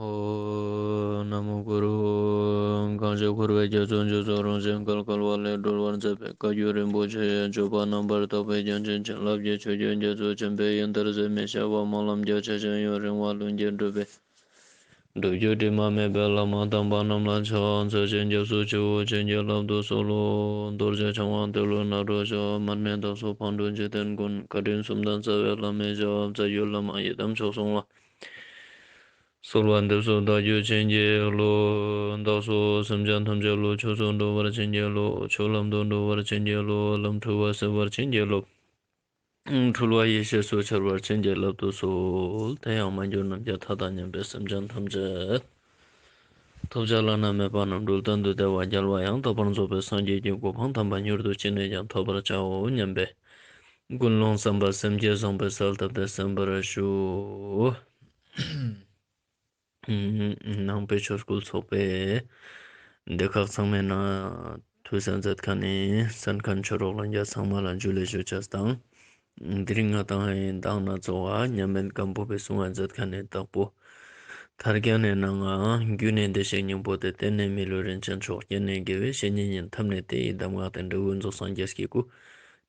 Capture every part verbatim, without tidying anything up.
ཨོཾ་ན་མོ་གུ་རུ། གང་ཞིག་འཁོར་བའི་རྒྱ་མཚོ་འཇིགས་སུ་རུང་ཞིང་བརྒལ་དཀའ་བ་ལས་སྒྲོལ་བར་མཛད་པའི་བཀའ་བརྒྱུད་རིན་པོ་ཆེ་ཡི་སྤྱོད་པ་རྣམ་པར་དག་པའི་རྒྱན་ཅན་བྱིན་རླབས་ཀྱི་ཆུ་རྒྱུན་རྒྱ་མཚོ་ཆེན་པོའི་ཡུལ་ལྟར་ཟད་མི་ཤེས་པ་སྨོན་ལམ་རྒྱ་ཆེ་ཞིང་ཡུན་རིང་བ་ལྷུན་གྱིས་གྲུབ་པའི་སྒྲུབ་བརྒྱུད་དྲི་མ་མེད་པའི་བླ་མ་དམ་པ་རྣམས་ལ་ཕྱག་འཚལ་ཞིང་སྐྱབས་སུ་མཆིའོ། བྱིན་གྱིས་བརླབ་ཏུ་གསོལ་ལོ། རྡོ་རྗེ་འཆང་དབང་ཏེ་ལོ་ནཱ་རོ་ཞབས། མར་མི་དྭགས་པོ་ཕག་གྲུ་འཇིག་རྟེན་མགོན། བཀའ་དྲིན་གསུམ་ལྡན་རྩ་བའི་བླ་མའི་ཞབས། རྩ་བརྒྱུད་བླ་མ་ཡི་དམ་མཆོག་གསུམ་ལ། གསོལ་བ་འདེབས་སོ་བདག་རྒྱུད་བྱིན་གྱིས་རློབས། བདག་སོགས་སེམས་ཅན་ཐམས་ཅད་བློ་ཆོས་སུ་འགྲོ་བར་བྱིན་གྱིས་རློབས། ཆོས་ལམ་དུ་འགྲོ་བར་བྱིན་གྱིས་རློབས། ལམ་འཁྲུལ་བ་སེལ་བར་བྱིན་གྱིས་རློབས། འཁྲུལ་བ་ཡེ་ཤེས་སུ་འཆར་བར་བྱིན་གྱིས་བརླབ་ཏུ་གསོལ། དེ་ཡང་མ་གྱུར་ནམ་མཁའི་མཐའ་དང་མཉམ་པའི་སེམས་ཅན་ཐམས་ཅད་ཐོབ་བྱ་བླ་ན་མེད་པ་རྣམ་གྲོལ་གཏན་དུ་བདེ་བ་རྒྱལ་བ་ཡང་དག་པར་རྫོགས་པའི་སངས་རྒྱས་ཀྱི་གོ་འཕང་དམ་པ་མྱུར་དུ་ཅི་ནས་ཀྱང་ཐོབ་པར་བྱའོ་སྙམ་པའི་ཀུན་སློང་བསམ་པ་སེམས་བསྐྱེད་བཟང་པོས་གསལ་བཏབ་སྟེ་གསན་པར་ཞུ། ནང་པའི་ཆོས་སྐུལ་ཚོགས་པའི་སྡེ་ཁག་ཚང་མའི་ནང་ཐུགས་གསན་མཛད་མཁན་ནི་གསན་མཁན་ཆོས་གྲོགས་ལྷན་རྒྱས་ཚང་མ་ལ་ཇུ་ལེ་ཞུ་ཅེས་དང་། དེ་རིང་ང་དང་ཡིན་དང་ན་ཚོགས་པ་མཉམ་མེད་སྒམ་པོ་པའི་གསུང་བ་མཛད་མཁན་ནི་དྭགས་པོ་ཐར་རྒྱན་ནི་ནང་ང་རྒྱུ་ནི་བདེ་གཤེགས་སྙིང་པོ་སྟེ། རྟེན་ནི་མི་ལུས་རིན་ཆེན་མཆོག་རྐྱེན་ནི་དགེ་བའི་བཤེས་གཉེན་ཡིན། ཐབས་ནི་དེ་ཡི་གདམས་ངག་སྟེ། འབྲས་བུ་རྫོགས་སངས་རྒྱས་ཀྱི་སྐུ།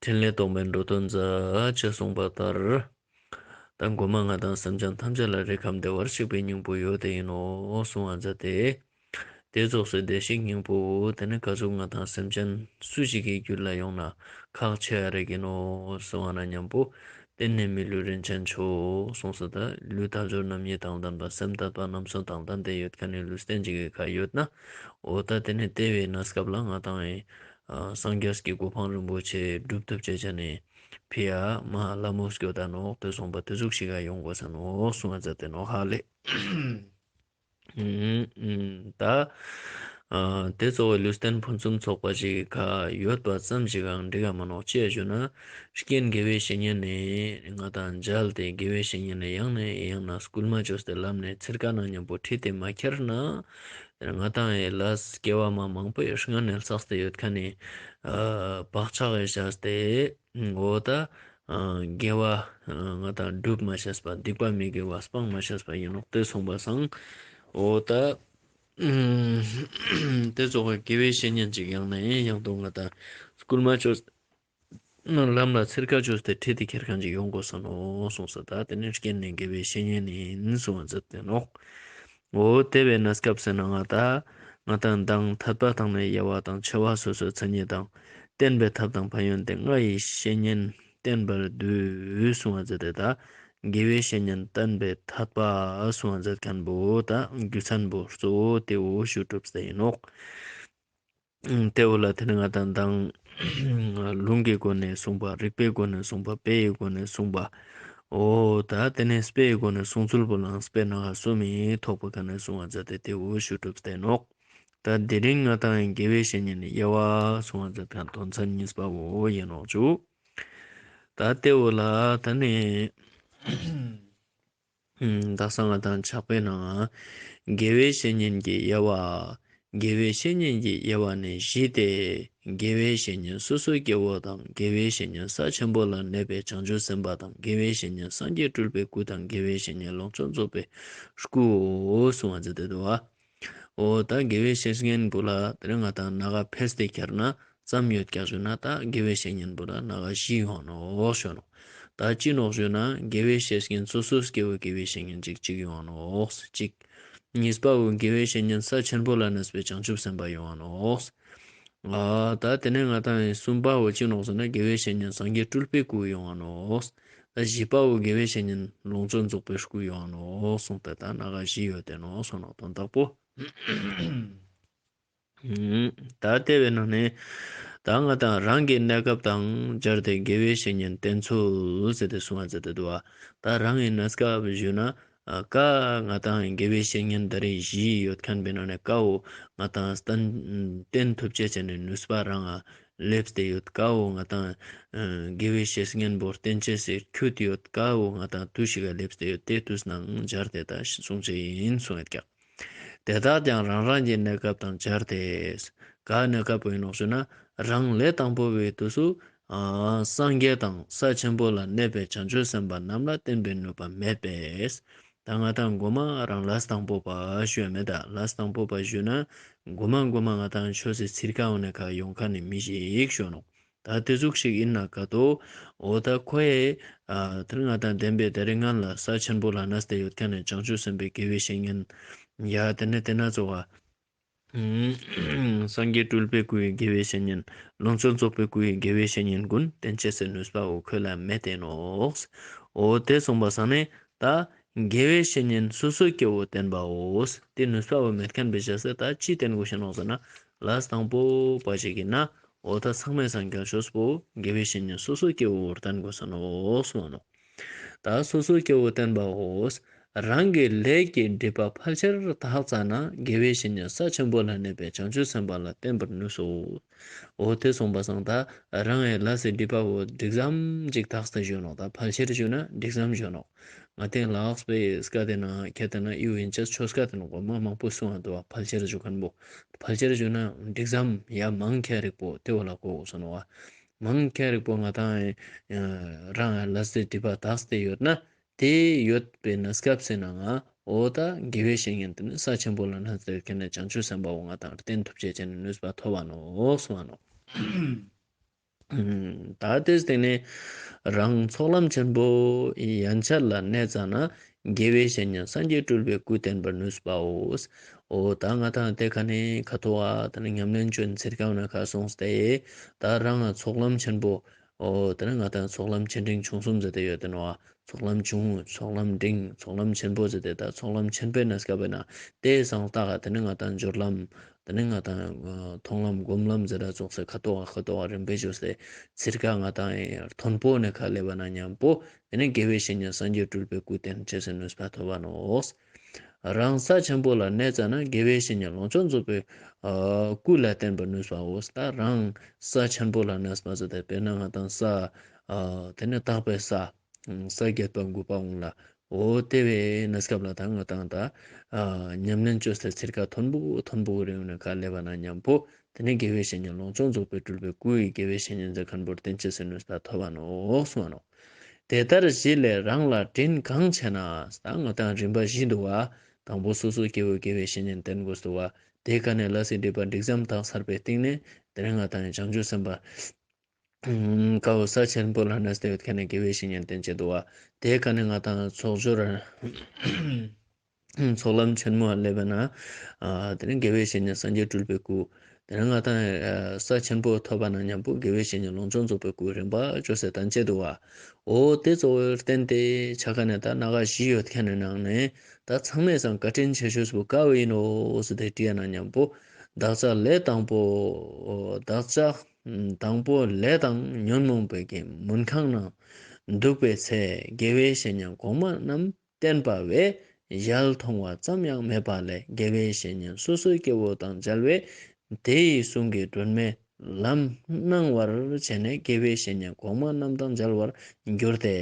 ཕྲིན་ལས་རྟོགས་པའི་འགྲོ་དོན་མཛད། ཅེས་གསུངས་པ་ལྟར། ད་མགོ་མ་ང་དང་སེམས་ཅན་ཐམས་ཅད་ལ་རེ་ཁམས་བདེ་བར་གཤེགས་པའི་སྙིང་པོ་ཡོད་དེ་ཡིན་ནོ་གསུང་བ་མཛད་དེ། དེ་རྫོགས་སའི་བདེ་གཤེགས་སྙིང་པོ་དེ་ནི་ག་ཟུག་ང་དང་སེམས་ཅན་སུ་ཞིག་གི་རྒྱུད་ལ་ཡོང་ན་ཁག་ཆེ་བ་རེ་ཡིན་ནོ་གསུང་བ་ན་མཉམ་པོ་རྟེན་ནི་མི་ལུས་རིན་ཆེན་མཆོག་གསུངས་སོ། ད་ལུས་དལ་འབྱོར་རྣམ་གཉིས་དང་ལྡན་པ་སེམས་དད་པ་རྣམ་གསུམ་དང་ལྡན་ཏེ་ཡོད་མཁན་ནི་ལུས་རྟེན་ཅིག་གི་ཁ་ཡོད་ན། འོ་ད་དེ་ནི་དེ་བའི་གནས་སྐབས་ལ་ང་དང་ཡི་སངས་རྒྱས་ཀྱི་གོ་འཕང་རིན་པོ་ཆེ་སྒྲུབ་ཐུབ་ཅེས་ནི། ཕི་ཡ་མ་ལ་མོ་སྐྱོ་ད་ནོག་ཏེ་སོང་པ་ཏེ་ཟུག་ཞིག་ག་ཡོང་དགོས་ས་ནོག་གསུང་བ་མཛད་དེ་ནོག་ཧ་ལེ། ད་ཏེ་གཙོ་བོ་ལུས་རྟེན་ཕུན་སུམ་ཚོགས་པ་ཞིག་ག་ཡོད་པ་ཙམ་ཞིག་གང་འགྲིག་ག་མ་ནོག་ཅི་ཡ་ཞུ་ན། རྐྱེན་དགེ་བའི་བཤེས་གཉེན་ནི་ང་དང་མཇལ་ཏེ་དགེ་བའི་བཤེས་གཉེན་ནི་ཡང་ནས་ཡང་ན་སྐུལ་མ་བཅོས་ཏེ་ལམ་ནས་ཚིར་ཀ་ན་མཉམ་པོ་ཁྲིད་དེ་མ་ཁྱེར་ན། ང་དང་ཡི་ལས་སྐྱེ་བ་མ་མང་པོ་ཡི་སྔ་ནས་བསགས་ཏེ་ཡོད་མཁན་ནི་བག་ཆགས་ཡི་བྱས་ཏེ་འོ་ད་དགེ་བ་ང་དང་སྒྲུབ་མ་ཤེས་པ་སྡིག་པ་མི་དགེ་བ་སྤང་མ་ཤེས་པ་ཡིན་ནོག་ཏེ་སོང་པ་སང་འོ་ད་ཏེ་ཙོགས་དགེ་བའི་བཤེས་གཉེན་ཅིག་ཡང་ནས་ཡང་དུ་ང་དང་སྐུལ་མ་བཅོས་ལམ་ལ་ཚིར་ཀ་བཅོས་ཏེ་ཁྲིད་དེ་ཁྱེར་མཁན་ཅིག་ཡོང་དགོས་ས་ནོག་གསུངས་ས། ད་ཏེ་ནི་རྐྱེན་ནི་དགེ་བའི་བཤེས་གཉེན་ཡིན་གསུང་བ་མཛད་དེ་ནོག་འོ་ཏེ་བའི་གནས་སྐབས་སུ་ན་ང་དང་ང་དང་མདང་ཐད་པ་དང་ནི་དབྱེ་བ་དང་ཕྱེ་བ་སོ་སོའི་མཚན་ཉིད་དང་བསྟན་པའི་ཐབས་དང་ཕན་ཡོན་ཏེ་ལྔ་ཡི་བཤེས་གཉེན་བསྟེན་པར་འདོད་གསུང་བ་མཛད་དེ། ད་དགེ་བའི་བཤེས་གཉེན་བསྟེན་པའི་ཐད་པ་གསུང་བ་མཛད་མཁན་པོ་ད་རྒྱུ་མཚན་པོ་གཙོ་བོ་ཏེ་བོ་ཞུ་གྲུབ་སྟེ་ཡིན་ནོག་ཏེ་བོ་ལ་ཏེ་ནི་ང་དང་མདང་ལུང་གི་སྒོ་ནས་གསུངས་པ། རིགས་པའི་སྒོ་ནས་གསུངས་པ། དཔེ་ཡི་སྒོ་ནས་གསུངས་པ། འོ་ད་ཏེ་ནི་དཔེ་ཡི་སྒོ་ནས་གསུངས་ཚུལ་པོ་ལའང་དཔེ་སྣ་ཁ་གསུམ་མི་ཐོག་པོ་ཀ་ནས་གསུང་བ་མཛད་དེ་ཏེ་བོ་ཞུ་གྲུབ་སྟེ་ནོག་ད་དེ་རིང་ང་དང་དགེ་བའི་བཤེས་གཉེན་ནི་དབྱེ་བ་གསུང་བ་མཛད་མཁན་དོན་ཚན་གཉིས་པ་བོ་ཡིན་ནོག་ཅུ། ད་ཏེ་བོ་ལ་ད་ནི་ད་སང་ང་དང་ཕྱག་དཔེའི་ནང་དགེ་བའི་བཤེས་གཉེན་གྱི་དབྱེ་བ། དགེ་བའི་བཤེས་གཉེན་གྱི་དབྱེ་བ་ནི་བཞི་སྟེ། དགེ་བའི་བཤེས་གཉེན་སོ་སོ་སྐྱེ་བོ་དང་། དགེ་བའི་བཤེས་གཉེན་ས་ཆེན་པོ་ལ་གནས་པའི་བྱང་ཆུབ་སེམས་དཔའ་དང་། དགེ་བའི་བཤེས་གཉེན་སངས་རྒྱས་སྤྲུལ་པའི་སྐུ་དང་། དགེ་བའི་བཤེས་གཉེན་ལོངས་སྤྱོད་རྫོགས་པའི་སྐུའོ་གསུང་བ་མཛད་དེ་འདུག་པ། འོ་ད་དགེ་བའི་བཤེས་གཉེན་པོ་ལ་ཏེ་རིང་ང་དང་ནང་ང་ཕེས་ཏེ་ཁྱེར་ན་ཙམ་ཡོད་ཀྱག་ཞུ་ན། ད་དགེ་བའི་བཤེས་གཉེན་པོ་ལ་ནང་ང་བཞི་ཡོང་ནོག་ཞུ་ནོག་ད་ཅི་ནོག་ཞུ་ན་དགེ་བའི་བཤེས་གཉེན་སོ་སོ་སྐྱེ་བོ་དགེ་བའི་བཤེས་གཉེན་ཅིག་ཅིག་ཡོང་ནོག་ཅིག་གཉིས་པ་བོ་དགེ་བའི་བཤེས་གཉེན་ས་ཆེན་པོ་ལ་གནས་པའི་བྱང་ཆུབ་སེམས་དཔའ་ཡོང་ནོག་ཨ་ད་ཏེ་ནེ་ང་དང་གསུམ་པ་བོ་ཅི་ནོག་ཟེར་ན་དགེ་བའི་བཤེས་གཉེན་སངས་རྒྱས་སྤྲུལ་པའི་སྐུ་ཡོང་ནོག་ད་བཞི་པ་བོ་དགེ་བའི་བཤེས་གཉེན་ལོངས་སྤྱོད་རྫོགས་པའི་སྐུ་ཡོང་ནོག་གསུངས་ཏེ་ད་ནང་ང་བཞི་ཡོད་དེ་ནོག་གསུངས་ནོག་དོན་དག་པོ། ད་ཏེ་བོའི་ནང་ནེ་ད་ང་དང་རང་གི་གནས་སྐབས་དང་སྦྱར་ཏེ་དགེ་བའི་བཤེས་གཉེན་བསྟེན་ཚུལ་ཟེར་ཏེ་གསུང་བ་མཛད་དེ་འདུག་པ། ད་རང་གི་གནས་སྐབས་ཞུ་ན་ཀ་ང་དང་དགེ་བའི་བཤེས་གཉེན་ད་རེས་བཞི་ཡོད་མཁན་པོའི་ནང་ནེ་ཀ་བོ་ང་དང་བསྟེན་བསྟེན་ཐུབ་ཅེས་ཅན་ནི་ནུས་པ་རང་ང་སླེབས་ཏེ་ཡོད། ཀ་བོ་ང་དང་དགེ་བའི་བཤེས་གཉེན་པོ་བསྟེན་ཅེས་སི་ཁྱུད་ཡོད། ཀ་བོ་ང་དང་དུས་ཤིག་ག་སླེབས་ཏེ་ཡོད། ཏེ་དུས་ནང་སྦྱར་ཏེ་ད་གསུང་ཅེས་ཡིན་གསུངས་ཡོད་ཀྱག་དེ་དག་ཀྱང་རང་རང་གི་གནས་སྐབས་དང་སྦྱར་ཏེ། ག་གནས་སྐབས་པོ་ཡིན་ནོག་ཞུ་ན་རང་ལས་དང་པོ་བའི་དུས་སུ་ཨ་སངས་རྒྱས་དང་ས་ཆེན་པོ་ལ་གནས་པའི་བྱང་ཆུབ་སེམས་དཔའ་རྣམས་ལ་བསྟེན་པའི་ནུས་པ་མེད་པས། ད་ང་ཏང་གོ་མ་རང་ལས་དང་པོ་པ་ཞུ་ཡ་མེད་ད། ལས་དང་པོ་པ་ཞུ་ན་གོ་མ་གོ་མ་ང་ཏང་ཆོས་སི་ཚིར་ཀ་འོ་ནེ་ཁ་ཡོང་ཁན་ནི་མི་ཞིག་ཞུ་ནོག། ད་དེ་ཟུག་ཞིག་ཨིན་ན་ཀ་ཏོ། འོ་ད་ཁོ་ཡེ་ཨ་དེ་ནེ་ང་ཏང་བདེན་པའི་ད་རེས་ང་ལ་ས་ཆེན་པོ་ལ་གནས་ཏེ་ཡོད་ཁན་ནི་བྱང་ཆུབ་སེམས་དཔའི་དགེ་བའི་བཤེས་གཉེན་ཡ་དེ་ནེ་དེ་ན་ཚོགས་སངས་རྒྱས་སྤྲུལ་པའི་སྐུའི་དགེ་བའི་བཤེས་གཉེན། ལོངས་སྤྱོད་རྫོགས་པའི་སྐུའི་དགེ་བའི་བཤེས་གཉེན་ཀུན་བསྟེན་ཅེས་སི་ནུས་པ་འོ་ཁོ་ལ་མེད་དེ་ནོག། འོ་དེ་སོང་པ་སང་ནེ་ད་དགེ་བའི་བཤེས་གཉེན་སོ་སོ་སྐྱེ་བོ་བསྟེན་པའོ། དེ་ནུས་པ་བོ་མེད་ཁན་བེ་ཤ་སེ་ད་ཅི་བསྟེན་དགོས་ཤེས་ནོག་ཟེར་ན་ལས་དང་པོ་པ་ཞིག་ཨིན་ན་འོ་ད་ཚང་མའི་སང་རྒྱལ་ཤོས་པོ་དགེ་བའི་བཤེས་གཉེན་སོ་སོ་སྐྱེ་བོ་བསྟེན་དགོས་ས་ནོག་གསུངས་ནོག། ད་སོ་སོ་སྐྱེ་བོ་བསྟེན་པའོ། རང་གི་ལས་ཀྱི་སྒྲིབ་པ་ཕལ་ཆེར་དག་ཙ་ན་དགེ་བའི་བཤེས་གཉེན་ས་ཆེན་པོ་ལ་གནས་པའི་བྱང་ཆུབ་སེམས་དཔའ་ལ་བསྟེན་པར་ནུས་སོ། འོ་དེ་སོང་པ་སང་ད་རང་ངི་ལས་སི་སྒྲིབ་པ་བོ་འགྲིག་ཙམ་ཅིག་དག་སྟེ་ཞུ་ནོག། ད་ཕལ་ཆེར་ཞུ་ན་འགྲིག་ཙམ་ཞུ་ནོག། ང་ཏང་ལགས་པའི་སྐད་དེ་ན་ཁྱེད་དེ་ན་ཨི་བོ་ཨིན་ཅེས་ཆོས་སྐད་དེ་ན་གོ་མ་མང་པོ་གསུང་བ་འདུག་བ། ཕལ་ཆེར་ཞུ་ཁན་བོ་ཕལ་ཆེར་ཞུ་ན་འགྲིག་ཙམ་ཡ་མང་ཁེ་རིག་པོ་དེ་བོ་ལ་གོ་གོས་ས་ནོག་བ། མང་ཁེ་རིག་པོ་ང་ཏང་རང་ལས་སི་སྒྲིབ་པ་དག་སྟེ་ཡོད་ན་དེ་ཡོད་པའི་གནས་སྐབས་སི་ནང་ང་འོ་ད་དགེ་བའི་བཤེས་གཉེན་དེ་ནི་ས་ཆེན་པོ་ལ་གནས་ཏེ་ཡོད་ཁན་ནི་བྱང་ཆུབ་སེམས་དཔའ་བོ་ང་ཏང་བསྟེན་ཐུབ་ཅེས་ཅན་ནི་ནུས་པ་ཐོབ་བ་ནོག་གསུངས་བ་ནོག། ད་དེ་སྟེང་ནེ་རང་ཚོགས་ལམ་ཆེན་པོ་ཡན་ཆད་ལ་གནས་ཙ་ན་དགེ་བའི་བཤེས་གཉེན་སངས་རྒྱས་སྤྲུལ་པའི་སྐུ་བསྟེན་པར་ནུས་པའོ། འོ་ད་ང་ཏང་དེ་ཁ་ནེ་ཁ་ཐོག་ག་ད་ནི་ཉམས་ལེན་ཅོ་ཚིར་ཀ་འོ་ན་ཁ་སོང་སྟེ་ད་རང་ཚོགས་ལམ་ཆེན་པོ་འོ་དེ་ནེ་ང་ཏང་ཚོགས་ལམ་ཆེ་འབྲིང་ཆུང་གསུམ་ཟེར་ཏེ་ཡོད་དེ་ནོག། ཚོགས་ལམ་ཆུང་ཚོགས་ལམ་འབྲིང་ཚོགས་ལམ་ཆེན་པོ་ཟེར་ཏེ་ད་ཚོགས་ལམ་ཆེན་པོའི་གནས་སྐབས་ན་དེ་སང་ད་ག་དེ་ནེ་ང་ཏང་སྦྱོར་ལམ་དེ་ནེ་ང་ཏང་མཐོང་ལམ་སྒོམ་ལམ་ཟེར་ར་ཙོགས་སེ་ཁ་ཐོག་ག་ཁ་ཐོག་ག་རིམ་པས་ཅོས་ཏེ་ཚིར་ཀ་ང་ཏང་མཐོན་པོ་ནེ་ཁ་ལེབ་བ་ན་མཉམ་པོ་དེ་ནེ་དགེ་བའི་བཤེས་གཉེན་སངས་རྒྱས་སྤྲུལ་པའི་སྐུ་བསྟེན་ཅེས་སི་ནུས་པ་ཐོབ་བ་ནོག། རང་ས་ཆེན་པོ་ལ་གནས་ཙ་ན་དགེ་བའི་བཤེས་གཉེན་ལོངས་སྤྱོད་རྫོགས་པའི་ཨ་སྐུ་ལ་བསྟེན་པར་ནུས་པའོ། ད་རང་ས་ཆེན་པོ་ལ་གནས་པ་ཟེར་ཏེ་དཔེར་ན་ང་ཏང་ས་ཨ་དེ་ནེ་དག་པའི་ས་ས་བརྒྱད་པ་དགུ་པ་འོང་ལ་འོ་དེ་བའི་གནས་སྐབས་ལ་ད་ང་ཏང་ད་ཨ་ཉམས་ལེན་ཅོས་ཏེ་ཚིར་ཀ་མཐོན་པོ་མཐོན་པོ་རེ་འོ་ན་ཁ་ལེབ་བ་ན་མཉམ་པོ་དེ་ནེ་དགེ་བའི་བཤེས་གཉེན་ལོངས་སྤྱོད་རྫོགས་པའི་སྤྲུལ་པའི་སྐུ་ཡི་དགེ་བའི་བཤེས་གཉེན་ཟེར་ཁན་བོར་བསྟེན་ཅེས་སི་ནུས་པ་ཐོབ་བ་ནོག་གསུངས་བ་ནོག། དེ་ལྟར་གཞི་ལས་རང་ལ་དྲིན་གང་ཆེ་ན། ད་ང་ཏང་རིམ་པ་བཞི་འདུག་བ། དང་པོ་སོ་སོ་སྐྱེ་བོ་དགེ་བའི་བཤེས་གཉེན་བསྟེན་དགོས་འདུག་བ། དེ་ཀ་ནེ་ལས་སི་སྒྲིབ་པ་འགྲིག་ཙམ་དག་ཚར་བའི་སྟེང་ནེ་དེ་ནེ་ང་ཏང་བྱང་ཆུབ་སེམས་དཔའ་ཀ་བོ་ས་ཆེན་པོ་ལ་གནས་ཏེ་ཡོད་ཁན་ནི་དགེ་བའི་བཤེས་གཉེན་བསྟེན་ཅེས་འདུག་བ། དེ་ཀ་ནེ་ང་ཏང་ཚོགས་སྦྱོར་ཚོགས་ལམ་ཆེན་མོ་ལེབ་ན་ཨ་དེ་ནེ་དགེ་བའི་བཤེས་གཉེན་སངས་རྒྱས་སྤྲུལ་པའི་སྐུ། དེ་ནེ་ང་ཏང་ཨ་ས་ཆེན་པོ་ཐོབ་པ་ན་མཉམ་པོ་དགེ་བའི་བཤེས་གཉེན་ལོངས་སྤྱོད་རྫོགས་པའི་སྐུ་རིམ་པ་ཅོས་ཏེ་བསྟེན་ཅེས་འདུག་བ། འོ་དེ་གཙོ་བོར་བསྟེན་ཏེ་ཆ་ཀ་ནེ་ད་སྣ་ཁ་བཞི་ཡོད་ཁན་ནི་ནང་ནེ་ད་ཚང་མའི་སང་བཀའ་དྲིན་ཆེ་ཤོས་པོ་ཀ་བོ་ཨིན་ནོག་ཟེར་ཏེ་དྲིས་ན་མཉམ་པོ་བདག་ཅག་ལས་དང་པོ་བདག་ཅག་དང་པོ་ལས་དང་ཉོན་མོངས་པའི་གི་མུན་ཁང་ནང་འདུག་པའི་ཚེ་དགེ་བའི་བཤེས་གཉེན་གོང་མ་རྣམས་བསྟེན་པ་བས་ཞལ་མཐོང་བ་ཙམ་ཡང་མེད་པ་ལས་དགེ་བའི་བཤེས་གཉེན་སོ་སོའི་སྐྱེ་བོ་དང་མཇལ་བས་དེ་ཡི་གསུང་གི་སྒྲོན་མེ་ལམ་སྣང་བར་བྱས་ནས་དགེ་བའི་བཤེས་གཉེན་གོང་མ་རྣམས་དང་མཇལ་བར་འགྱུར་ཏེ།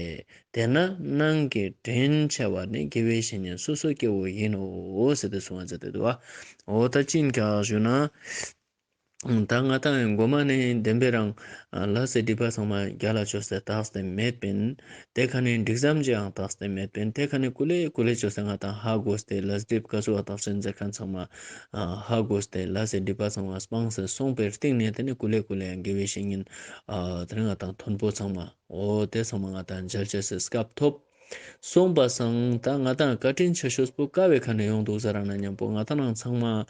དེས་ན་ནང་གི་དྲིན་ཆེ་བ་ནི་དགེ་བའི་བཤེས་གཉེན་སོ་སོའི་སྐྱེ་བོ་ཡིན་ནོ་ཟེར་ཏེ་གསུངས་པ་མཛད་དེ་འདུག་བ། འོ་ད་ཅི་ཨིན་ཀ་ཞུ་ན། ད་ང་ཏང་གོ་མ་ནེ་བདེན་པའི་རང་ལས་སི་སྒྲིབ་པ་ཚང་མ་རྒྱལ་ལ་ཅོས་ཏེ་དག་སྟེ་མེད་པིན། དེ་ཀ་ནེ་འགྲིག་ཙམ་ཅིག་ཡང་དག་སྟེ་མེད་པིན། དེ་ཀ་ནེ་ཀུ་ལེ་ཀུ་ལེ་ཅོས་ཏེ་ང་ཏང་ཧ་གོ་སྟེ་ལས་སྒྲིབ་ཀ་ཟུག་དག་ཅེས་ཟེར་ཁན་ཚང་མ་ཧ་གོ་སྟེ་ལས་སི་སྒྲིབ་པ་ཚང་མ་སྤངས་ཏེ་སོང་པའི་སྟེང་ནེ་དེ་ནེ་ཀུ་ལེ་ཀུ་ལེ་ཡང་དགེ་བའི་བཤེས་གཉེན་དེ་ནེ་ང་ཏང་མཐོན་པོ་ཚང་མ་འོ་དེ་ཚང་མ་ང་ཏང་མཇལ་ཅེས་སི་སྐབས་ཐོབ། སོང་པ་སང་ད་ང་ཏང་བཀའ་དྲིན་ཆེ་ཤོས་པོ་ཀ་བོའི་ཁ་ནེ་ཡོང་འདུག་ཟེར་ན་མཉམ་པོ་ང་ཏང་ནང་ཚང་མ་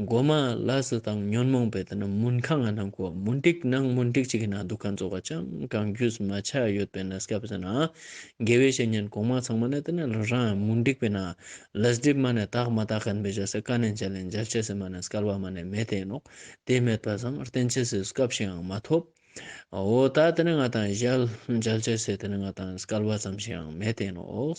གོ་མ་ལས་སི་དང་ཉོན་མོངས་པའི་དེ་ནེ་མུན་ཁང་ང་ནང་ཁོ་མུན་ཏིག་ནང་མུན་ཏིག་ཅིག་གི་ནང་འདུག་ཁན་ཙོགས་ཀ་ཅང་གང་རྒྱུས་མ་ཆ་ཡོད་པའི་གནས་སྐབས་ཟེར་ན་དགེ་བའི་བཤེས་གཉེན་གོང་མ་ཚང་མ་ནེ་དེ་ནེ་རང་མུན་ཏིག་པའི་ནང་ལས་སྒྲིབ་མ་ནེ་དག་མ་དག་ཁན་བེ་ཅོས་ཏེ་ཀ་ནེ་མཇལ་ལེ་མཇལ་ཅེས་སི་མ་ནེ་སྐལ་བ་མ་ནེ་མེད་དེ་ནོག། དེ་མེད་པ་སང་བསྟེན་ཅེས་སི་སྐབས་ཤིག་ཡང་མ་ཐོབ། འོ་ད་དེ་ནེ་ང་ཏང་ཞལ་མཇལ་ཅེས་སི་དེ་ནེ་ང་ཏང་སྐལ་བ་ཙམ་ཞིག་ཡང་མེད་དེ་ནོག།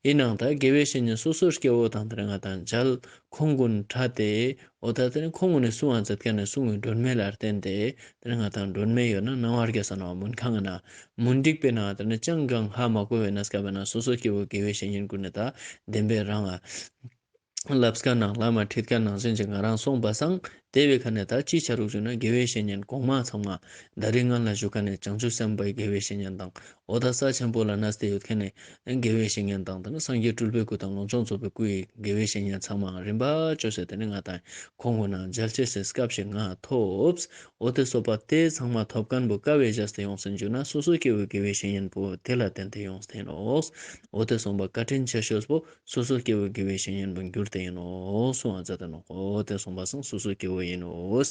ཨིན་ནའང་ད་དགེ་བའི་བཤེས་གཉེན་སོ་སོའི་སྐྱེ་བོ་དང་དེ་ནེ་ང་ཏང་མཇལ་ཁོང་གུན་ཕྲད་དེ་འོ་ད་དེ་ནེ་ཁོང་གུན་ནི་གསུང་བ་མཛད་ཁན་ནི་གསུང་གི་སྒྲོན་མེ་ལ་བརྟེན་ཏེ་དེ་ནེ་ང་ཏང་སྒྲོན་མེ་ཡོད་ན་སྣང་བ་རྒྱས་ས་ནོག། མུན་ཁང་ང་ན་མུན་ཏིག་པའི་ནང་དེ་ནེ་ཅང་གང་ཧ་མ་གོ་བའི་གནས་སྐབས་ན་སོ་སོའི་སྐྱེ་བོ་དགེ་བའི་བཤེས་གཉེན་གུན་ནི་ད་བདེན་པའི་རང་ང་ལབ་ཀ་ནང་ལ་མ་ཁྲིད་ཀ་ནང་བཞིན་གྱི་ང་རང་སོང་པ་སང་ ཏེ་བོའི་ཁ་ནེ་ད་ཅི་ཆ་རུག་ཞུ་ན་དགེ་བའི་བཤེས་གཉེན་གོང་མ་ཚང་མ་ད་རིང་ང་ལ་ཞུ་ཁན་ནི་བྱང་ཆུབ་སེམས་དཔའི་དགེ་བའི་བཤེས་གཉེན་དང་འོ་ད་ས་ཆེན་པོ་ལ་གནས་ཏེ་ཡོད་ཁན་ནི་དགེ་བའི་བཤེས་གཉེན་དང་ད་ནི་སངས་རྒྱས་སྤྲུལ་པའི་སྐུ་དང་ལོངས་སྤྱོད་རྫོགས་པའི་སྐུའི་དགེ་བའི་བཤེས་གཉེན་ཚང་མ་རིམ་པ་ཅོས་ཏེ་ད་ནི་ང་དང་ཁོང་གུན་ནང་མཇལ་ཅེས་སི་སྐབས་ཤིག་ང་ཐོབ། འོ་ཏེ་སོང་པ་ཏེ་ཚང་མ་ཐོབ་ཁན་བོ་ཀ་བོའི་བཞག་སྟེ་ཡོངས་ཏེ་ཞུ་ན་སོ་སོ་སྐྱེ་བོའི་དགེ་བའི་བཤེས་གཉེན་པོ་ཏེ་ལ་བརྟེན་ཏེ་ཡོངས་ཏེ་ཨིན་ནོག། འོ་ཏེ་སོང་པ་བཀའ་དྲིན་ཆེ་ཤོས་པོ་སོ་སོ་སྐྱེ་བོའི་དགེ་བའི་བཤེས་གཉེན་པོ་གྱུར་ཏེ་ཨིན་ནོག་གསུང་བ་མཛད་དེ་ནོག། འོ་ཏེ་སོང་པ་སང་སོ་སོ་སྐྱེ་བོ་ཨིན་ནོག།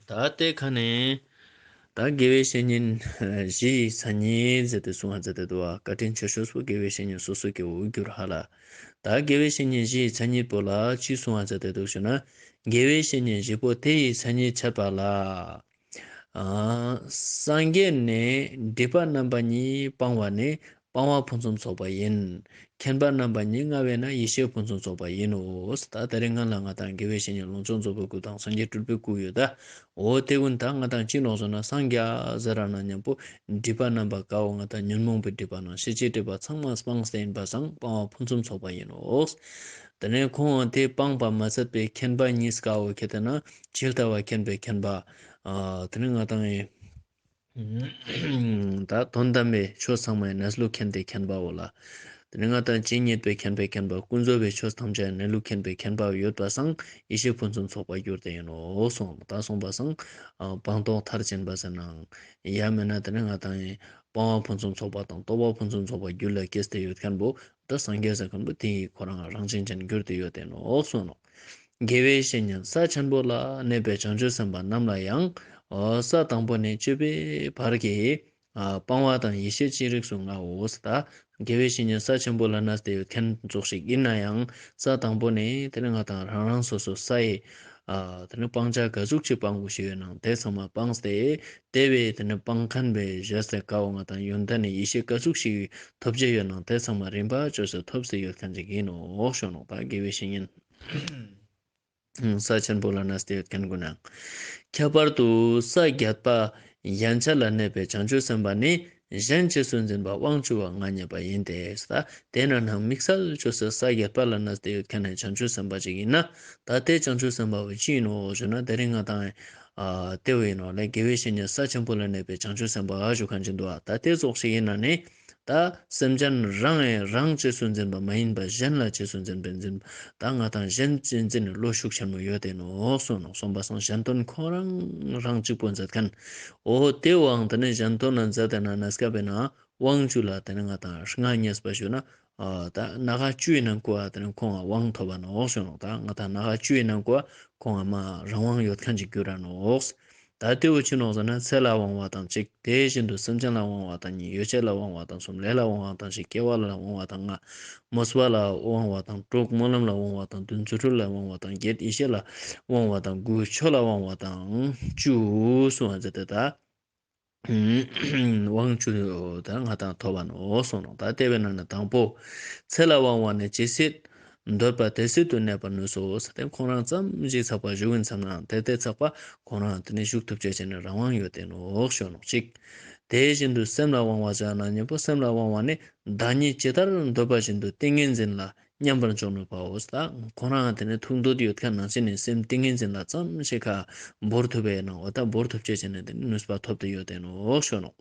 ད་ཏེ་ཁ་ནེ་ད་དགེ་བའི་བཤེས་གཉེན་བཞི་ཡི་མཚན་ཉིད་ཟེར་ཏེ་གསུང་བ་མཛད་དེ་འདུག་པ། བཀའ་དྲིན་ཆེ་ཤོས་པོ་དགེ་བའི་བཤེས་གཉེན་སོ་སོ་སྐྱེ་བོ་གྱུར་ཧ་ལ། ད་དགེ་བའི་བཤེས་གཉེན་བཞི་ཡི་མཚན་ཉིད་པོ་ལ་ཅི་གསུང་བ་མཛད་དེ་འདུག་ཞུ་ན། དགེ་བའི་བཤེས་གཉེན་བཞི་པོ་དེ་ཡི་མཚན་ཉིད་འཆད་པ་ལ། ཨ་སངས་རྒྱས་ནི་སྒྲིབ་པ་རྣམ་པ་གཉིས་སྤངས་པ་ནི་སྤང་བ་ཕུན་སུམ་ཚོགས་པ་ཡིན། མཁྱེན་པ་རྣམ་པ་གཉིས་མངའ་བས་ན་ཡེ་ཤེས་ཕུན་སུམ་ཚོགས་པ་ཡིན་ནོ། ད་དེ་རིང་ང་ལ་ང་དང་དགེ་བའི་བཤེས་གཉེན་ལོངས་སྤྱོད་རྫོགས་པའི་སྐུ་དང་སངས་རྒྱས་སྤྲུལ་པའི་སྐུ་ཡོད་ད། འོ་ཏེ་གུན་ད་ང་དང་ཅི་ནོག་ཟེར་ན་སངས་རྒྱས་ཟེར་ར་ན་ཉམ་པོ་སྒྲིབ་པ་རྣམ་པ་ཀ་བོ་ང་དང་ཉོན་མོངས་པའི་སྒྲིབ་པ་དང་ཤེས་བྱའི་སྒྲིབ་པ་ཚང་མ་སྤངས་ཏེ་ཨིན་པ་སང་སྤང་བ་ཕུན་སུམ་ཚོགས་པ་ཡིན་ནོ། དེ་ནས་ཁོང་ཏེ་སྤངས་པ་མ་ཚད་པའི་མཁྱེན་པ་གཉིས་ཀ་བོ་ཁྱེད་དེ་ན་ཇི་ལྟ་བ་མཁྱེན་པའི་མཁྱེན་པ། ཨ་དེ་ནས་ང་དང་ཨེ་ད་དོན་དམ་པའི་ཆོས་ཚང་མའི་གནས་ལུགས་མཁྱེན་ཏེ་མཁྱེན་པ་བོ་ལ། དེ་ནས་ང་དང་ཇི་སྙེད་པའི་མཁྱེན་པའི་མཁྱེན་པ་ཀུན་རྫོབ་པའི་ཆོས་ཐམས་ཅད་གནས་ལུགས་མཁྱེན་པའི་མཁྱེན་པ་ཡོད་པ་སང་ཡེ་ཤེས་ཕུན་སུམ་ཚོགས་པ་གྱུར་ཏེ་ཨིན་ནོ་གསུངས། ད་གསུངས་པ་སང་ཨ་སྤངས་རྟོགས་མཐར་ཕྱིན་པ་ཟེར་ནའང་ཡང་མེན་ན་དེ་ནས་ང་དང་ཨེ་སྤང་བ་ཕུན་སུམ་ཚོགས་པ་དང་རྟོགས་པ་ཕུན་སུམ་ཚོགས་པ་རྒྱུད་ལ་སྐྱེས་ཏེ་ཡོད་མཁན་བོ། ད་སངས་རྒྱས་ཟེར་མཁན་པོ་དེ་ཡི་ཁོ་རང་རང་བཞིན་ཅན་གྱུར་ཏེ་ཡོད་དེ་ནོག་གསུངས་ནོག། དགེ་བའི་བཤེས་གཉེན་ས་ཆེན་པོ་ལ་གནས་པའི་བྱང་ཆུབ་སེམས་དཔའ་རྣམས་ལ་ཡང་། ཨོ་ས་དང་པོ་ནས་བཅུ་པའི་བར་གྱི་ཨ་སྤང་བ་དང་ཡེ་ཤེས་ཅི་རིགས་སུ་མངའ་འོ། ད་དགེ་བའི་བཤེས་གཉེན་ས་ཆེན་པོ་ལ་གནས་ཏེ་ཡོད་མཁན་ཙོགས་ཤིག་ཡིན་ན་ཡང་ས་དང་པོ་ནས་དེ་ནས་ང་དང་རང་རང་སོ་སོ་ས་ཡི་ཨ་དེ་ནས་སྤང་བྱ་ག་ཟུག་ཅིག་སྤང་དགོས་ཤེས་ཡོད་ནའང་དེ་ཚང་མ་སྤངས་ཏེ། དེ་བས་དེ་ནས་སྤང་མཁན་བས་བཞེས་ཏེ་ཀ་བོ་ང་དང་ཡོན་ཏན་ནི་ཡེ་ཤེས་ག་ཟུག་ཞིག་ཐོབ་ཅེས་ཡོད་ནའང་དེ་ཚང་མ་རིམ་པ་བཅོས་ཏེ་ཐོབ་སྟེ་ཡོད་མཁན་ཅིག་ཡིན་ནོག་ཞུ་ནོག། ད་དགེ་བའི་བཤེས་གཉེན་ས་ཆེན་པོ་ལ་གནས་ཏེ་ཡོད་མཁན་ཀུན་ནའང་། ཁྱད་པར་དུ་ས་བརྒྱད་པ་ཡན་ཆད་ལ་གནས་པའི་བྱང་ཆུབ་སེམས་དཔའ་ནི་གཞན་རྗེས་སུ་འཛིན་པ་དབང་ཕྱུག་པ་མངའ་བརྙེས་པ་ཡིན་ཏེ། ད་དེ་ན་ནང་དམིགས་བསལ་བཅོས་ཏེ་ས་བརྒྱད་པ་ལ་གནས་ཏེ་ཡོད་མཁན་ནི་བྱང་ཆུབ་སེམས་དཔའ་ཅིག་ཡིན་ན། ད་དེ་བྱང་ཆུབ་སེམས་དཔའ་བོ་ཅི་ཡིན་ནོག་ཞུ་ན་དེ་རིང་ང་དང་ཨ་དེ་བོ་ཡིན་ནོག་ལེ། དགེ་བའི་བཤེས་གཉེན་ས་ཆེན་པོ་ལ་གནས་པའི་བྱང་ཆུབ་སེམས་དཔའ་ཞུ་མཁན་ཅིག་འདུག་ཨ། ད་དེ་ཙོགས་ཤིག་ཡིན་ན་ནི་ད་སེམས་ཅན་རང་ཨེ་རང་རྗེས་སུ་འཛིན་པ་མ་ཡིན་པ་གཞན་ལ་རྗེས་སུ་འཛིན་པའི་འཛིན་ད་ང་དང་གཞན་རྗེས་འཛིན་ནི་བློ་ཤུགས་ཆེན་མོ་ཡོད་དེ་ནོག་གསུངས་ནོག། གསུངས་པ་སང་གཞན་དོན་ཁོ་རང་རང་གཅིག་པོ་མཛད་མཁན། འོ་དེ་བོའང་དེ་ནི་གཞན་དོན་ན་མཛད་དེ་ན་གནས་སྐབས་ན་དབང་བཅུ་ལ་དེ་ནི་ང་དང་མངའ་བརྙེས་པ་ཞུ་ན། ཨ་ད་སྣ་ཁ་བཅུའི་ནང་ཀོ་ཨ་དེ་ནི་ཁོང་ང་དབང་ཐོབ་པ་ནོག་ཞུ་ནོག། ད་ང་དང་སྣ་ཁ་བཅུའི་ནང་ཀོ་ཨ་ཁོང་ང་མ་རང་དབང་ཡོད་མཁན་ཅིག་གྱུར་ར་ནོག། ད་དེ་བོ་ཅི་ནོག་ཟེར་ན་ཚེ་ལ་དབང་བ་དང་གཅིག། དེ་བཞིན་དུ་སེམས་ཅན་ལ་དབང་བ་དང་གཉིས། ཡོ་བྱད་ལ་དབང་བ་དང་གསུམ། ལས་ལ་དབང་བ་དང་བཞི། སྐྱེ་བ་ལ་དབང་བ་དང་ལྔ། མོས་པ་ལ་དབང་བ་དང་དྲུག། སྨོན་ལམ་ལ་དབང་བ་དང་བདུན། རྫུ་འཕྲུལ་ལ་དབང་བ་དང་བརྒྱད། ཡེ་ཤེས་ལ་དབང་བ་དང་དགུ། ཆོས་ལ་དབང་བ་དང་བཅུ་གསུངས་པ་མཛད་དེ་ད། དབང་བཅུ་ད་ང་དང་ཐོབ་པ་ནོག་གསུངས་ནོག། ད་དེ་བས་ན་ནི་དང་པོ། ཚེ་ལ་དབང་བ་ནི་ཇི་སྲིད་འདོད་པ་དེ་སྲིད་དུ་གནས་པར་ནུས་སོ། ཟེར་ཏེ་ཁོང་རང་ཙམ་ཞིག་ཚགས་པ་བཞུགས་ཡིན་བསམ་ན་དེ་དེ་ཚགས་པ་ཁོང་རང་དེ་ནི་བཞུགས་ཐུབ་ཅེས་ཅན་ནི་རང་དབང་ཡོད་དེ་ནོག་ཞུ་ནོག་གཅིག། དེ་བཞིན་དུ་སེམས་ལ་དབང་བ་ཟེར་ན་ཉམ་པོ་སེམས་ལ་དབང་བ་ནི་བདག་ཉིད་ཇི་ལྟར་འདོད་པ་བཞིན་དུ་ཏིང་ངེ་འཛིན་ལ་མཉམ་པར་འཇོག་ནུས་པའོ། ད་ཁོང་རང་དེ་ནི་ཐུགས་འདོད་ཡོད་མཁན་ནང་བཞིན་ནི་སེམས་ཏིང་ངེ་འཛིན་ལ་ཙམ་ཞིག་ཁ་བོར་ཐུབ་པའི་ནང་འོ་ད་བོར་ཐུབ་ཅེས་ཅན་ནི་དེ་ནི་ནུས་པ་ཐོབ་སྟེ་ཡོད་དེ་ནོག་ཞུ་ནོག།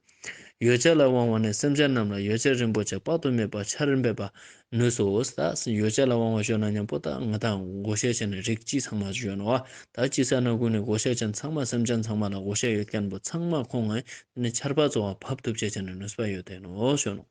ཡོ་བྱད་ལ་དབང་བ་ནི་སེམས་ཅན་རྣམས་ལ་ཡོ་བྱད་རིན་པོ་ཆེ་དཔག་ཏུ་མེད་པ་ཆར་འབེབས་པ་ནུས་སོ། ད་ཡོ་བྱད་ལ་དབང་བ་ཞུ་ན་ཉམ་པོ་ད་ང་དང་བགོ་བཤའ་ཅན་ནི་རིགས་ཅི་ཚང་མ་ཞུ་ནོག། ད་ཅི་ས་ན་གུན་ནི་བགོ་བཤའ་ཅན་ཚང་མ་སེམས་ཅན་ཚང་མ་ལ་བགོ་བཤའ་ཡོད་མཁན་པོ་ཚང་མ་ཁོང་ངི་ནི་ཆར་པ་ཙོགས་ཕབ་ཐུབ་ཅེས་ཅན་ནི་ནུས་པ་ཡོད་དེ་ནོག་ཞུ་ནོག།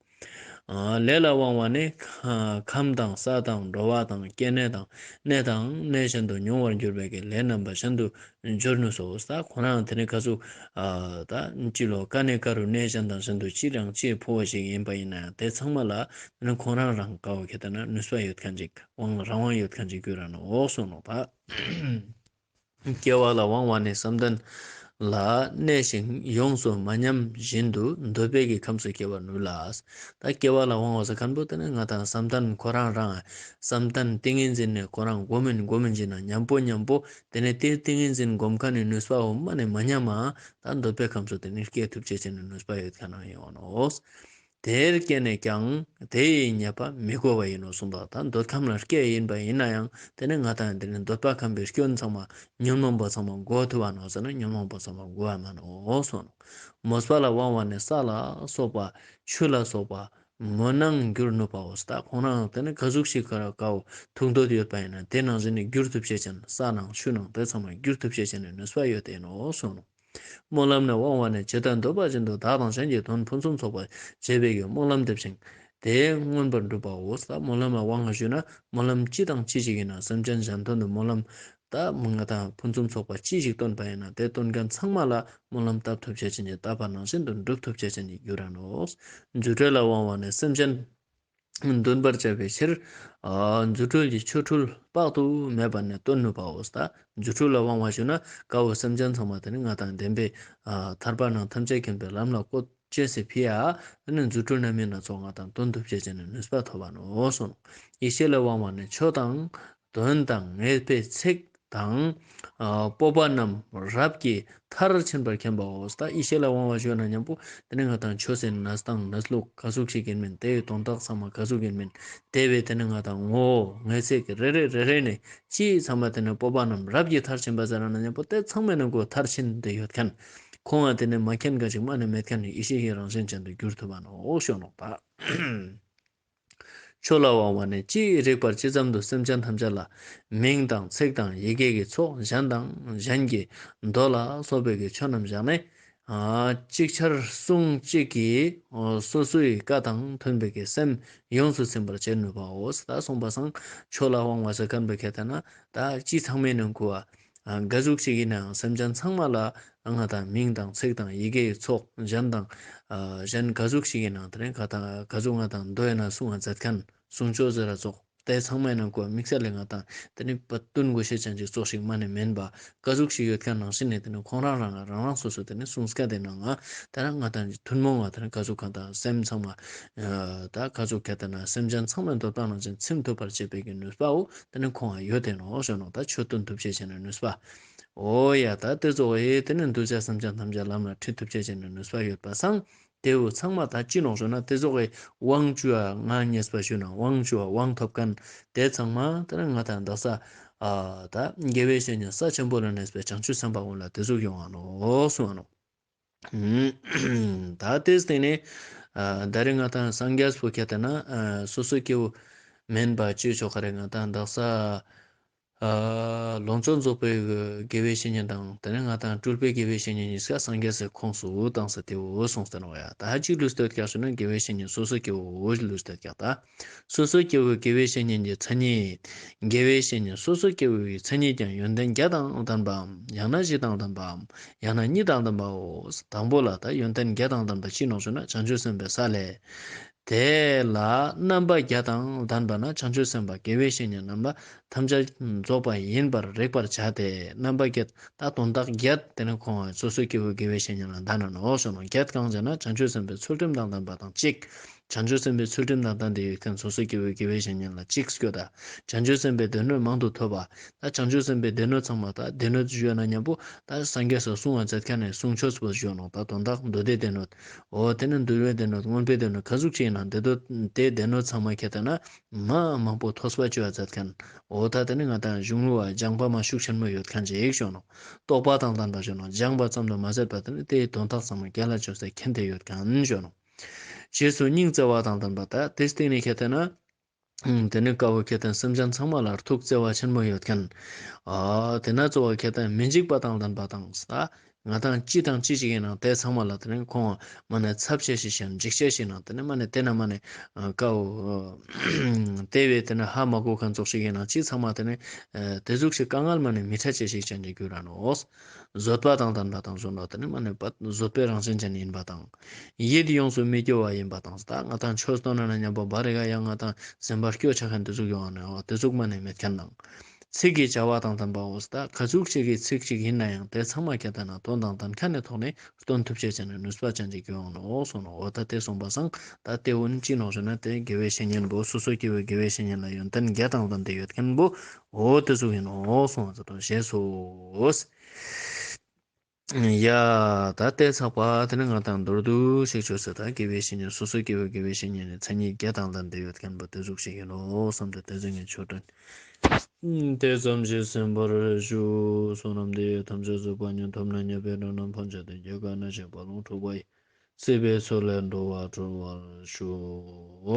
ཨ་ལས་ལ་དབང་བ་ནི་ཁ་ཁམས་དང་ས་དང་འགྲོ་བ་དང་སྐྱེ་གནས་དང་གནས་དང་གནས་གཞན་དུ་མྱོང་བར་འགྱུར་བའི་གི་ལས་རྣམ་པ་གཞན་དུ་སྦྱོར་ནུས་སོ། ད་ཁོ་རང་དེ་ནི་ག་ཟུག་ཨ་ད་ཅི་ལོ་ཀ་ནས་ཀ་རུ་གནས་གཞན་དང་གཞན་དུ་ཅི་རང་ཅི་འཕོ་བ་ཞིག་ཡིན་པ་ཡིན་ན་དེ་ཚང་མ་ལ་དེ་ནི་ཁོ་རང་རང་ཀ་བོ་ཁྱེད་ལྟ་ན་ནུས་པ་ཡོད་མཁན་ཅིག་དབང་རང་དབང་ཡོད་མཁན་ཅིག་གྱུར་ར་ནོག་གསུངས་ནོག་ད། སྐྱེ་བ་ལ་དབང་བ་ནི་བསམ་གཏན་ལ་གནས་ཤིང་ཡོངས་སུ་མ་ཉམས་བཞིན་དུ་འདོད་པའི་གི་ཁམས་སུ་སྐྱེ་བར་ནུས་ལ། ད་སྐྱེ་བ་ལ་དབང་བ་ཟེར་མཁན་པོ་དེ་ནི་ང་དང་བསམ་གཏན་ཁོ་རང་རང་བསམ་གཏན་ཏིང་ངེ་འཛིན་ནི་ཁོ་རང་སྒོམ་མིན་སྒོམ་མིན་བྱས་ན་མཉམ་པོ་མཉམ་པོ་དེ་ནི་དེ་ཏིང་ངེ་འཛིན་སྒོམ་མཁན་ནི་ནུས་པ་འོ་མ་ནི་མ་ཉམས་མ་ད་འདོད་པའི་ཁམས་སུ་དེ་ནི་སྐྱེ་ཐུབ་ཅེས་ཅན་ནི་ནུས་པ་ཡོད་མཁན་ཡིན་ནོག། དེར་སྐྱེས་ནས་ཀྱང་དེ་ཡི་ཉེས་པ་མི་གོ་བ་ཡིན་ནོ་གསུངས་པ། ད་འདོད་ཁམས་ལ་སྐྱེས་ཡིན་པ་ཡིན་ན་ཡང་དེ་ནི་ང་དང་དེ་ནི་འདོད་པ་ཁམས་པའི་སྐྱོན་ཚང་མ་ཉོན་མོངས་པ་ཚང་མ་གོ་ཐུབ་བ་ནོ་ཟེར་ན་ཉོན་མོངས་པ་ཚང་མ་གོ་བ་མ་ནོ་གསུངས་ནོ། མོས་པ་ལ་དབང་བ་ནི་ས་ལ་སོགས་པ་ཆུ་ལ་སོགས་པ་མོ་ནང་འགྱུར་ནུས་པའོ། ད་ཁོང་རང་དེ་ནི་ག་ཟུག་ཞིག་ག་གའོ་ཐུག་འདོད་ཡོད་པ་ཡིན་ན་དེ་ནང་བཞིན་ནི་འགྱུར་ཐུབ་ཤེས་ཅན་ས་ནང་ཆུ་ནང་དེ་ཚང་མ་འགྱུར་ཐུབ་ཤེས་ཅན་ནི་ནུས་པ་ཡོད་དེ་ནོ་གསུངས་ནོ། སྨོན་ལམ་ནི་དབང་བ་ནི་ཇི་ལྟར་འདོད་པ་བཞིན་དུ་བདག་དང་གཞན་གྱི་དོན་ཕུན་སུམ་ཚོགས་པར་བྱེད་པའི་གི་སྨོན་ལམ་འདེབས་ཤིང་དེ་མངོན་པར་འགྲུབ་པའོ། ད་སྨོན་ལམ་ལ་དབང་བ་ཞུས་ན་སྨོན་ལམ་ཅི་དང་ཅི་ཞིག་ཡིན་ན་སེམས་ཅན་གཞན་དོན་དུ་སྨོན་ལམ་ད་མི་ང་དང་ཕུན་སུམ་ཚོགས་པ་ཅི་ཞིག་བཏོན་པ་ཡིན་ན་དེ་བཏོན་མཁན་ཚང་མ་ལ་སྨོན་ལམ་བཏབ་ཐུབ་བྱེད་ཅན་གྱི་བཏབ་པ་ནང་བཞིན་དུ་འགྲུབ་ཐུབ་བྱེད་ཅན་གྱི་རྒྱུ་ར་ནོ། རྫུ་འཕྲུལ་ལ་དབང་བ་ནི་སེམས་ཅན་འདུན་པར་བྱ་བའི་ཕྱིར། ཨ་རྫུ་འཕྲུལ་གྱི་ཆོ་འཕྲུལ་དཔག་ཏུ་མེད་པ་ནི་སྟོན་ནུས་པའོ། ད་རྫུ་འཕྲུལ་ལ་དབང་བ་ཞུ་ན་ཀ་བོ་སེམས་ཅན་ཚང་མ་དེ་ནི་ང་དང་བདེན་པའི་ཨ་ཐར་པ་ནང་ཐམས་ཅད་མཁྱེན་པའི་ལམ་ལ་བཀོད་ཅེས་སི་ཕི་ཡ་དེ་ནི་རྫུ་འཕྲུལ་རྣམ་སྨིན་སྣ་ཚོགས་ང་དང་སྟོན་ཐུབ་བྱེད་ཅན་ནི་ནུས་པ་ཐོབ་པ་ནོ་གསུངས། ཡེ་ཤེས་ལ་དབང་བ་ནི་ཆོས་དང་དོན་དང་ངེས་པའི་ཚིག་དང་ཨ་སྤོབས་པ་རྣམས་རབ་ཀྱིས་མཐར་ཕྱིན་པར་མཁྱེན་པའོ། ད་ཡེ་ཤེས་ལ་དབང་བ་ཞུ་ན་མཉམ་པོ་དེ་ནི་ང་དང་ཆོས་སི་གནས་སྟངས་གནས་ལུགས་ག་ཟུག་ཞིག་ཡིན་མིན་དེའི་དོན་དག་ཚང་མ་ག་ཟུག་ཡིན་མིན་དེ་བས་དེ་ནི་ང་དང་ངོ་བོ་ངེས་ཚིག་རེ་རེ་རེ་རེ་ནས་ཅི་ཚང་མ་དེ་ནི་སྤོབས་པ་རྣམས་རབ་ཀྱིས་མཐར་ཕྱིན་པ་ཟེར་ན་མཉམ་པོ་དེ་ཚང་མའི་ནང་གོ་མཐར་ཕྱིན་ཏེ་ཡོད་མཁན། ཁོང་ང་དེ་ནི་མ་མཁྱེན་མཁན་ཞིག་མ་ནི་མེད་མཁན་ནི་ཡེ་ཤེས་ཀྱི་རང་བཞིན་ཅན་དུ་གྱུར་ཐུབ་པ་ནོ་ཞུ་ནོ་ད། ཆོས་ལ་དབང་བ་ནི་ཅི་རིགས་པར་ཇི་ཙམ་དུ་སེམས་ཅན་ཐམས་ཅད་ལ་མིང་དང་ཚིག་དང་ཡི་གེ་གི་ཚོགས་གཞན་དང་གཞན་གྱི་མདོ་ལ་སོགས་པའི་གི་ཆོས་རྣམས་བཞག་ནས་ཨ་ཅིག་ཆར་གསུང་གཅིག་གིས་སོ་སོའི་བཀའ་དང་མཐུན་པའི་གི་སེམས་ཡོངས་སུ་ཚིམ་པར་བྱེད་ནུས་པའོ། ད་གསུངས་པ་སང་ཆོས་ལ་དབང་བ་ཟེར་མཁན་པོ་ཁྱད་ལྟ་ན་ད་ཅི་ཚང་མའི་ནང་གོ་བ། ཨ་ག་ཟུག་ཞིག་ཡིན་ནའང་སེམས་ཅན་ཚང་མ་ལ་ང་དང་མིང་དང་ཚིག་དང་ཡི་གེའི་ཚོགས་གཞན་དང་ཨ་གཞན་ག་ཟུག་ཞིག་ཡིན་ནའང་དེ་རིང་ག་དང་ག་ཟུག་ང་དང་མདོ་ཡིན་ན་གསུང་བ་མཛད་མཁན་གསུང་ཆོས་ཟེར་ར་ཚོགས་དེ་ཚང་མའི་ནང་གོ་དམིགས་བསལ་ལས་ང་དང་དེ་ནི་བཏོན་དགོས་ཤེས་ཅན་གྱི་ཚོགས་ཤིག་མ་ནི་མིན་པ་ག་ཟུག་ཞིག་ཡོད་མཁན་ནང་བཞིན་ནས་དེ་ནི་ཁོང་རང་རང་རང་རང་སོ་སོ་དེ་ནི་གསུང་སྐད་དེ་ནང་ང་དེ་རང་ང་དང་ཐུན་མོང་ང་དེ་ནི་ག་ཟུག་གང་དང་སེམས་ཚང་མ་ད་ག་ཟུག་ཁྱད་ལྟ་ན་སེམས་ཅན་ཚང་མའི་འདོད་པ་ནང་བཞིན་ཚིམ་ཐུབ་པར་བྱེད་པའི་གི་ནུས་པའོ། དེ་ནི་ཁོང་ཡོད་དེ་ནོ་ཞུ་ནོ། ད་ཆོས་སྟོན་ཐུབ་བྱེད་ཅན་ནི་ནུས་པ། འོ་ཡ་ད་དེ་ཚོ་ཨེ་དེ་ནི་གདུལ་བྱ་སེམས་ཅན་ཐམས་ཅད་ལམ་ལ་ཁྲིད་ཐུབ་བྱེད་ཅན་ནི་ནུས་པ་ཡོད་པ་སང་དེ་བོ་ཚང་མ་ད་ཅི་ནོ་ཞུ་ན་དེ་ཚོ་ཨེ་དབང་བཅུ་ཨ་ང་ཉེས་པ་ཞུ་ན་དབང་བཅུ་ཨ་དབང་ཐོབ་མཁན་དེ་ཚང་མ་དེ་ནི་ང་དང་དག་ས་ཨ་ད་དགེ་བའི་བཤེས་གཉེན་ས་ཆེན་པོ་ལ་གནས་པའི་བྱང་ཆུབ་སེམས་དཔའ་ཀུན་ལ་དེ་ཚོ་ཡོང་ང་ནོ་གསུང་ང་ནོ། ད་དེའི་སྟེང་ནས་ཨ་ད་རེས་ང་དང་སངས་རྒྱས་པོ་ཁྱད་ལྟ་ན་ཨ་སོ་སོ་སྐྱེ་བོ་མིན་པ་ཅི་ཆོག་ག་རེ་ང་དང་དག་ས་ཨ་ལོངས་སྤྱོད་རྫོགས་པའི་དགེ་བའི་བཤེས་གཉེན་དང་དེ་ནས་ང་དང་སྤྲུལ་པའི་དགེ་བའི་བཤེས་གཉེན་གཉིས་ཀ་སངས་རྒྱས་སི་ཁོངས་སུ་བཏང་ས་དེ་བོ་གསུངས་ཏེ་ནོག་ཡ། ད་ཅི་ལུས་ཏེ་ཡོད་ཀྱག་ཞུ་ན་དགེ་བའི་བཤེས་གཉེན་སོ་སོ་སྐྱེ་བོ་བོ་ལུས་ཏེ་ཡོད་ཀྱག་ད། སོ་སོ་སྐྱེ་བོའི་དགེ་བའི་བཤེས་གཉེན་གྱི་མཚན་ཉིད། དགེ་བའི་བཤེས་གཉེན་སོ་སོ་སྐྱེ་བོའི་མཚན་ཉིད་ཀྱང་ཡོན་ཏན་བརྒྱད་དང་ལྡན་པའམ་ཡང་ན་བཞི་དང་ལྡན་པའམ་ཡང་ན་གཉིས་དང་ལྡན་པའོ། དང་པོ་ལ་ད་ཡོན་ཏན་བརྒྱད་དང་ལྡན་པ་ཅི་ནོག་ཞུ་ན་བྱང་ཆུབ་སེམས་དཔའི་ས་ལས། དེ་ལ་རྣམ་པ་བརྒྱད་དང་ལྡན་པ་ན་བྱང་ཆུབ་སེམས་དཔའ་དགེ་བའི་བཤེས་གཉེན་རྣམ་པ་ཐམས་ཅད་རྫོགས་པ་ཡིན་པར་རིག་པར་བྱ་སྟེ། རྣམ་པ་བརྒྱད་ད་དོན་དག་བརྒྱད་དེ་ནི་ཁོང་སོ་སོ་སྐྱེ་བོའི་དགེ་བའི་བཤེས་གཉེན་ལ་ལྡན་ན་ནོག་ཞུ་ནོ། བརྒྱད་གང་ཞེ་ན་བྱང་ཆུབ་སེམས་དཔའི་ཚུལ་ཁྲིམས་དང་ལྡན་པ་དང་གཅིག་བྱང་ཆུབ་སེམས་དཔའི་ཚུལ་ཁྲིམས་དང་ལྡན་ཏེ་ཡོད་མཁན་སོ་སོ་སྐྱེ་བོའི་དགེ་བའི་བཤེས་གཉེན་ལ་གཅིག་སྐྱོད་ད། བྱང་ཆུབ་སེམས་དཔའི་སྡེ་སྣོད་མང་དུ་ཐོབ་པ། ད་བྱང་ཆུབ་སེམས་དཔའི་སྡེ་སྣོད་ཚང་མ་ད་སྡེ་སྣོད་ཞུ་ན་མཉམ་པོ་ད་སངས་རྒྱས་སི་གསུང་བ་མཛད་མཁན་ནི་གསུང་ཆོས་པོ་ཞུ་ནོག། ད་དོན་དག་མདོ་སྡེའི་སྡེ་སྣོད། འོ་དེ་ནི་འདུལ་བའི་སྡེ་སྣོད་མངོན་པའི་སྡེ་སྣོད་ག་ཟུག་ཅིག་ཡིན་ན་དེ་དོ་དེ་སྡེ་སྣོད་ཚང་མ་ཁྱད་ལྟ་ན་མ་མང་པོ་ཐོས་པ་བཅོ་བ་མཛད་མཁན། འོ་ད་དེ་ནི་ང་དང་གཞུང་ལུགས་པ་སྦྱངས་པ་མ་ཤུགས་ཆེན་མོ་ཡོད་མཁན་ཅིག་ཞུ་ནོག། རྟོགས་པ་དང་ལྡན་པ་ཞུ་ནོག། སྦྱངས་པ་ཙམ་དུ་མ་ཟད་པ་དེ་ནི་དེའི་དོན་དག་ཚང་མ་རྒྱལ་ལ་བཅོས་ཏེ་མཁྱེན་ཏེ་ཡོད་མཁན་ཞུ་ནོག། རྗེས་སུ་སྙིང་བརྩེ་བ་དང་ལྡན་པ། ད་དེའི་སྟེང་ནས་ཁྱད་ལྟ་ན། ཨང་། དེ་ནི་ཀ་བོ་ཁྱད་ལྟ་ན་སེམས་ཅན་ཚང་མ་ལ་ཐུགས་བརྩེ་བ་ཆེན་མོ་ཡོད་མཁན། ཨ་དེ་ན་གཙོ་བོ་ཁྱད་ལྟ་ན་མི་འཇིགས་པ་དང་ལྡན་པ་དང་ད་ང་དང་ཅི་དང་ཅི་ཞིག་ཡིན་ནའང་དེ་ཚང་མ་ལ་དེ་ནི་ཁོང་མ་ནི་ཚབ་ཆེ་ཞིག་ཞིག་འཇིགས་ཆེ་ཞིག་ནང་དེ་ནི་མ་ནི་དེ་ན་མ་ནི་ཀ་བོ་དེ་བས་དེ་ནི་ཧ་མ་གོ་མཁན་ཙོགས་ཤིག་ཡིན་ནའང་ཅི་ཚང་མ་དེ་ནི་དེ་ཟུག་ཞིག་དཀའ་ངལ་མ་ནི་མི་འཕྲད་ཆེ་ཞིག་ཅན་གྱི་རྒྱུ་ར་ནོག། བཟོད་པ་དང་ལྡན་པ་དང་བཟོད་པ་དེ་ནི་མ་ནི་བཟོད་པའི་རང་བཞིན་ཅན་ཡིན་པ་དང་། ཡིད་ཡོངས་སུ་མི་སྐྱོ་བ་ཡིན་པ་དང་། ད་ང་དང་ཆོས་སྟོན་ན་མཉམ་པོ་བར་རེ་ག་ཡང་ང་དང་སེམས་པ་སྐྱོ་ཆ་མཁན་དེ་ཟུག་ཡོང་ནས་འོ་དེ་ཟུག་མ་ནི་མེད་མཁན་དང་། ཚིག་གི་བྱ་བ་དང་ལྡན་པའོ། ད་ག་ཟུག་ཅིག་གི་ཚིག་ཅིག་ཡིན་ན་ཡང་དེ་ཚང་མ་ཁྱད་ལྟ་ན་དོན་དང་ལྡན་མཁན་ནི་ཐོག་ནས་སྟོན་ཐུབ་ཅེས་ཅན་ནི་ནུས་པ་ཅན་ཅིག་ཡོང་ནོག་གསུངས་ནོག། འོ་ད་དེ་གསུངས་པ་སང་ད་དེ་འོ་ནི་ཅི་ནོག་ཞུ་ན་དེ་དགེ་བའི་བཤེས་གཉེན་པོ་སོ་སོ་སྐྱེ་བོའི་དགེ་བའི་བཤེས་གཉེན་ལ་ཡོན་ཏན་བརྒྱད་དང་ལྡན་ཏེ་ཡོད་མཁན་པོ་འོ་དེ་ཟུག་ཡིན་ནོག་གསུངས་པ་ད་དོ་ཞེས་སོ། ཡ། ད་ལྟའི་ཚགས་པ་དེ་ནི་ང་དང་མདོར་བསྡུས་ཤིག་ཆོས་ཟེར་ད་དགེ་བའི་བཤེས་གཉེན་སོ་སོའི་དགེ་བའི་དགེ་བའི་བཤེས་གཉེན་ནི་མཚན་ཉིད་བརྒྱད་དང་ལྡན་ཏེ་ཡོད་མཁན་པོ་དེ་ཟུག་ཞིག་ཡིན་ནོ་བསམ་སྟེ་དེ་ཟུག་ངས་ཆོས་དྲན། དེ་ཙམ་ཞིག་གསན་པར་ཞུ། བསོད་ནམས་འདི་ཡིས་ཐམས་ཅད་གཟིགས་པ་ཉིད། ཐོབ་ནས་ཉེས་པའི་དགྲ་རྣམས་ཕམ་བྱས་ཏེ། སྐྱེ་རྒ་ན་འཆིའི་རྦ་ཀློང་འཁྲུགས་པ་ཡི། སྲིད་པའི་མཚོ་ལས་འགྲོ་བ་སྒྲོལ་བར་ཤོག།